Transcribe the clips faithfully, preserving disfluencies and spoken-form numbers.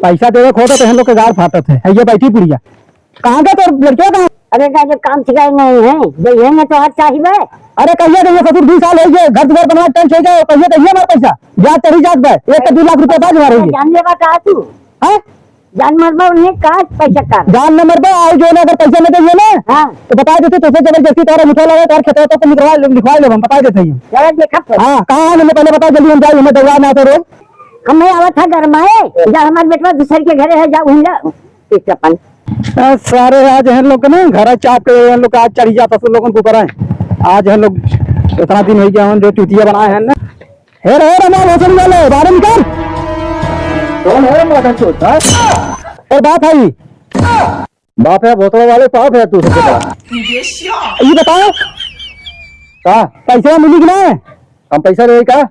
पैसा देवे खोटो तो हम लोग के गाड़ फाटत है। है ये बैठी बुढ़िया। कहाँ गए तोर लड़किया कहाँ? अरे का जब काम सिखाए नहीं है, जइहे न तो आज चाहिए। अरे कहिए तो ये ससुर बीस साल हो गए, घर दुआर बनवा के टेंट हो गए, कहिए तो ये हमारा पैसा ब्याज चढ़ी जात बा, एक तो दो लाख रुपया ब्याज मारे ये। जान लेबा का तू? हैं? जान मरबा उन्हें का पैसा का? जान न मरबा, आओ जो ना अगर पैसा न देइए ना, हाँ। तो बता देते तो जबरदस्ती तोरा मुठा लगा, तोर खेतवा तो लिखवा, लिखवा ले हम, बता देते ही। चलो देखा फिर। हाँ, कहाँ है? हमें पहले बता जल्दी, हम जाए, हमें दौड़ा ना तो रोज। हमें आवत है घर में, जा हमारे बेटवा दूसर के घरे है, जा वहीं जा। एक अपन। ए, सारे आज हम लोग के ना घर चाप के हम लोग आज चढ़ी जाता सब लोगन के ऊपर है। आज हम लोग इतना दिन हो गया हम जो चूतिया बनाए हैं ना। हे रे, रे, मार भोसड़ी वाले, बाहर निकल। कौन है माथा चोट, हाँ? और बाप है। बाप है भोसड़ा वाले, बाप है तू सबसे बड़ा। ये बताओ। का? पैसा मिली कि ना? हम पैसा लेवे का?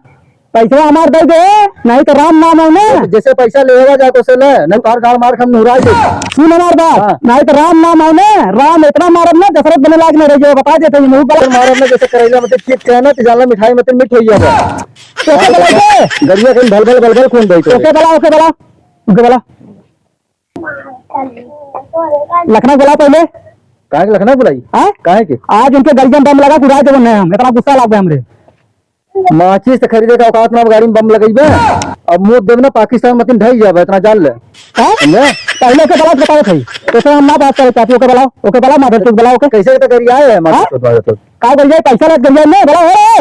पैसा हमार दे दे, नहीं तो राम नाम है ना। जैसे पैसा लेवा जाए तो से ले, नहीं तो हर गाड़ मार के हम नुराई दे। सुन हमार बात, हाँ। नहीं तो राम नाम है ना, राम इतना मारब ना, दशरथ बने लायक नहीं रह जाए, बता देते हैं, मुंह पर। मारब ना, जैसे करेला मत चित कहे ना, तो जाला मिठाई मत मिठ होइया बा। ओके, बला, ओके। गरिया कहीं भल भल भल भल कौन दे तो? ओके, बला, ओके, बला, ओके, बला। लखना बुला पहले। काहे के लखना बुलाई? हाँ? काहे के? आज उनके गरिया में बम लगा के उड़ा देबो नहीं हम, इतना गुस्सा लाग गया हमरे। माचिस तो खरीदे का औकात ना, गाड़ी में बम लगइबे। अब मुंह देब ना, पाकिस्तान मतिन ढह जाबे, इतना जान ले। हाँ? समझे? पहले ओके बला बताओ भाई, तो हम ना बात करे चाहती, ओके बलाओ, ओके बला, माधर चौक बलाओ, ओके। कैसे तो गरिया है, माधर हाँ? चौक, माधर चौक। का गरिया, पैसा लग गरिया में बला, ए,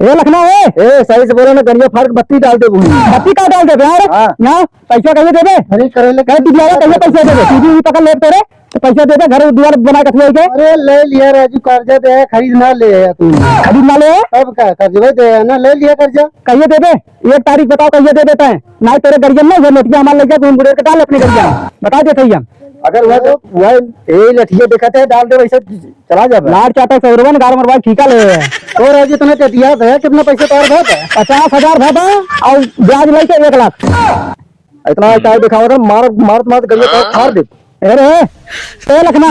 ए लखना, ए। ए, सही से बोलो ना, गड़िया फाड़ के बत्ती डाल देबू। बत्ती का डाल देबे यार? हाँ। यहाँ पैसा कहिए देबे? अरे, करे ले। कहे दिया, कहिए पैसा देबे? टीवी भी पकड़ लेते रे, तो पैसा देबे, घर दुआर बना के खिलाई के। अरे, ले लिया राजू, कर्जा दे, खरीद ना ले आया तू। खरीद ना ले? अब का, कर्जवा दे ना, ले लिया कर्जा। कहिए देबे? एक तारीख बताओ, कहिए देबे तैं? ना तेरे गरियन में, ये नोटिया हमार लग जाए, घूम गुड़ेर के डाल अपने गरिया में। बता देते ही हम। अगर वह, वह, ए लठिया देखत है, डाल दे, वैसे चला जाबे। लाड़ चाटा सौरवन गाड़ मरवा ठीका ले। तो राजू, इतना टेटिया है, कितना पैसा तोर भा बा? पचास हजार भा बा, और ब्याज लेके एक लाख। इतना टाइट दिखावा था, मार, मार, मार, गरिया तोर फाड़ दे। अरे, ए लखना,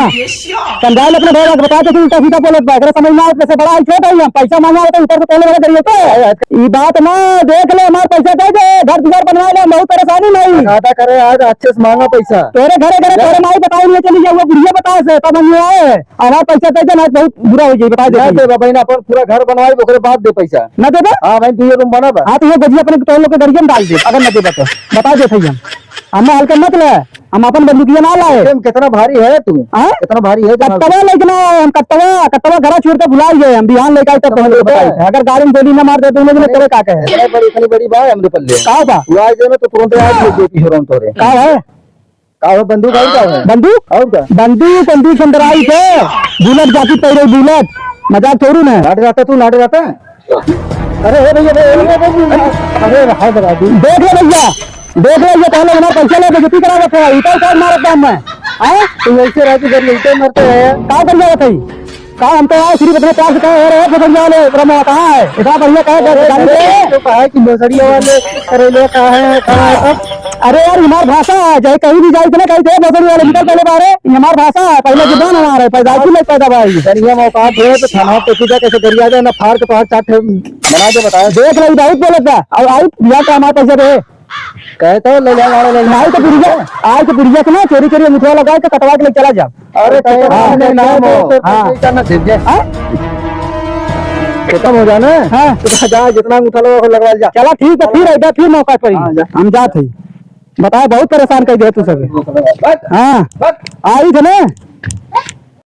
समझा ले अपने भैया के, बता दे कि उल्टा सीधा बोलत बा, एकरा समझ में आवत, कैसे बड़ा आई छोट है, हम पैसा मांगा तो ऊपर से तोले वाला गरिया तो। ई बात ना, देख ले, हमार पैसा दे दे, घर दुआर बनवा ले, हम बहुत परेशानी नहीं। ज्यादा करे, आज अच्छे से मांगा पैसा। तोरे घरे घरे, तोरे माई बताई नहीं, चली जाओ, बुढ़िया बताए से, तब हम आए। हमार पैसा दे दे, ना बहुत बुरा हो जाई, बता दे ना भाई। दे बाबा, ना अपन पूरा घर बनवाई, ओकरे बाद दे पैसा। ना देबे? हाँ भाई, तू ये रूम बना बा। हाँ, तो ये गजिया अपने तोर लोग के गरिया में डाल दे, अगर ना देबे तो। बता दे भैया, हम हल्का मत ले, हम अपन बंदूकिया ना लाए। तुम कितना भारी है तू? हाँ? कितना भारी है तुम्हारा? कट्टवा लेके ना आए हम, कट्टवा, कट्टवा घरा छोड़ के भुला गए हम, बिहान लेके आए तब तो हम लोग बताए थे। अगर गाड़ी में गोली ना मार दे तो उन्हें अरे, तोरे का कहे? इतनी बड़ी, इतनी बड़ी बा हमरे पल्ले। का बा? तू आ जाए ना तो तुरंत आज ले देती हो रहा हूँ तोरे। का है? का हो, बंदूक और का हो? बंदूक? और का? बंदूक, बंदूक संदराई के, बुलेट जाकी पैरे बुलेट, मजाक छोड़ू ना। नाटे रहता तू, नाटे रहता? अरे, हे भैया, अरे, अरे, अरे, अरे, हाय बड़ा आदमी। देख ले भैया, देख ले, ये कहले हमारा पैसा लेके जुती करावत है, इधर उधर मारत बा मैं। हैं? तू ऐसे रहती जब मिलते मरते हैं। का कर जावत है? का हम तो आए सिर्फ इतने प्यार से कहे, "अरे, भोसड़िया वाले, तेरा मुंह कहाँ है?" इतना बढ़िया कहे, अरे, गाली अरे, दे। तो कहा है कि भोसड़िया वाले, अरे, ले, कहाँ है, कहाँ है, कब? अरे यार, हमार भाषा है, चाहे कहीं भी जाए, इतना कहीं दे, "भोसड़िया वाले, निकल पहले बाहर है।" ये हमार भाषा है, पहले हाँ। जुबान हमारा है, पैदाइशी में पैदा भाई। बढ़िया मौका आप रहे तो थाना पे सीधा कैसे गरिया जाए, ना फाड़ के पहाड़ चाट बना दे, बताए। देख ले, बहुत बोलत बा। अब आई, बिया का हमारे पैसे दे। कहे तो ले जा, ले जा, ले जा। नहीं तो बुढ़िया, आज तो बुढ़िया के ना चोरी चोरी अंगूठा लगा के कटवा के ले चला जा। अरे, कहे हाँ। अपने नाम हो। हाँ। पैसा ना दे दे। हाँ? खत्म हो जाना। हाँ। तो जा, जितना अंगूठा लगा, लगवा जा। चला, ठीक है, फिर एक बार फिर मौका पर ही। हाँ, जा। हम जात है। बताए, बहुत परेशान कर दिया तू सब। बस। हाँ। बस। आई थे ना।